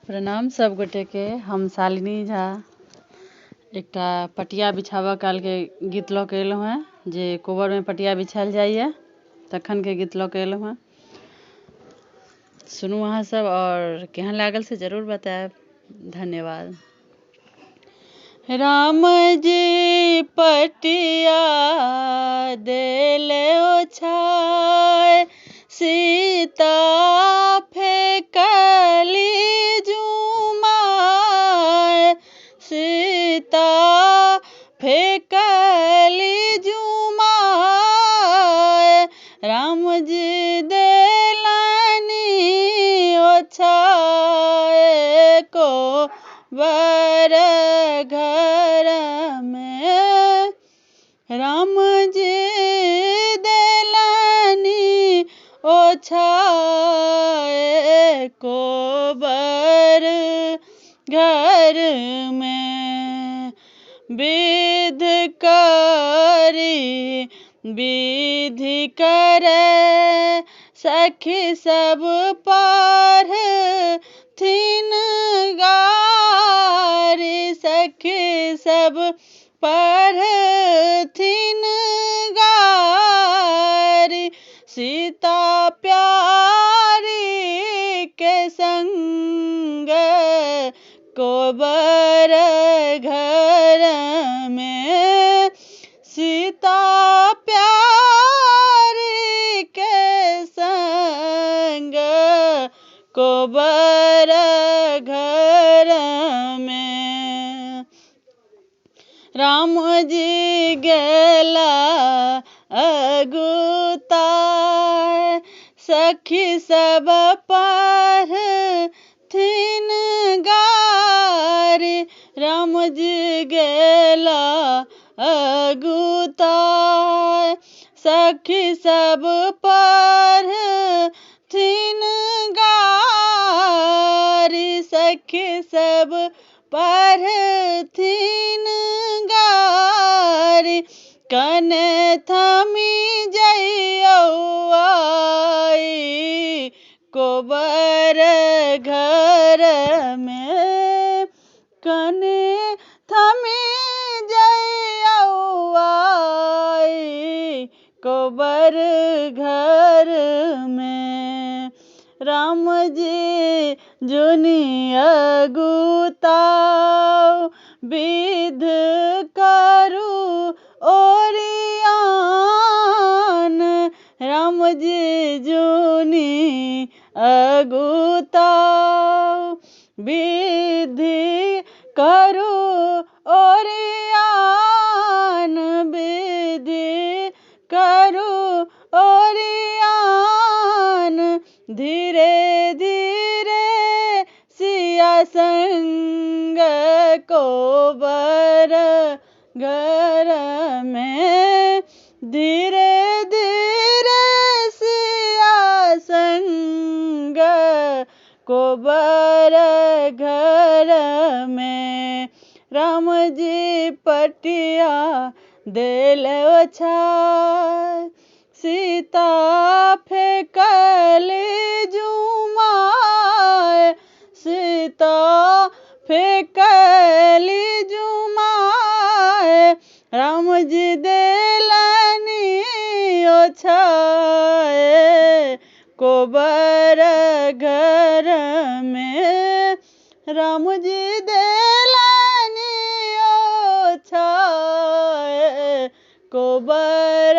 प्रणाम सब गोटेके। हम शालिनी झा एकटा पटिया बिछाबऽ कालके गीत लऽ कऽ एलहुँ हेँ, जे कोबरमे पटिया बिछायल जाइए तखनके गीत लऽ कऽ एलहुँ हेँ। सुनू अहाँ सब आओर केहन लागल से जरूर बतायब। धन्यवाद। राम जी पटिया देले ओछाय, सीता फेकली जुमाय, सीता फेकली जुमाय, राम जी देलनि ओछाय कोबर घर में, राम जी देलनि ओछाय कोबर घर में। विध करी विधि करे सखी सब पढ़थिन गारी, सखी सब पढ़थिन गारी, सीता प्यारी के संग कोबर घर में, सीता प्यारी के संग कोबर घर में। राम जी गेला अगुताय, सखी सब पढ़थिन गारी, राम जी गेला अगुताय, सखी सब पढ़थिन गारी, सखी सब पढ़थिन गारी, कने थमी जइयौ आई कोबर घर में, कने थमी जइयौ आई कोबर घर में। राम जी जुनि अगुताउ विध करू ओरियान, राम जी जुनि अगुताउ विधि करू ओरियान, विधि करू ओरियान, धीरे धीरे सिया संग कोबर घर में, धीरे धीरे सिया संग कोबर घर में। राम जी पटिया देल ओछाय, सीता फेकली जुमाय, सीता फेकली जुमाय, राम जी देलनि ओछाय कोबर घर में, राम जी देलनि ओछाय कोबर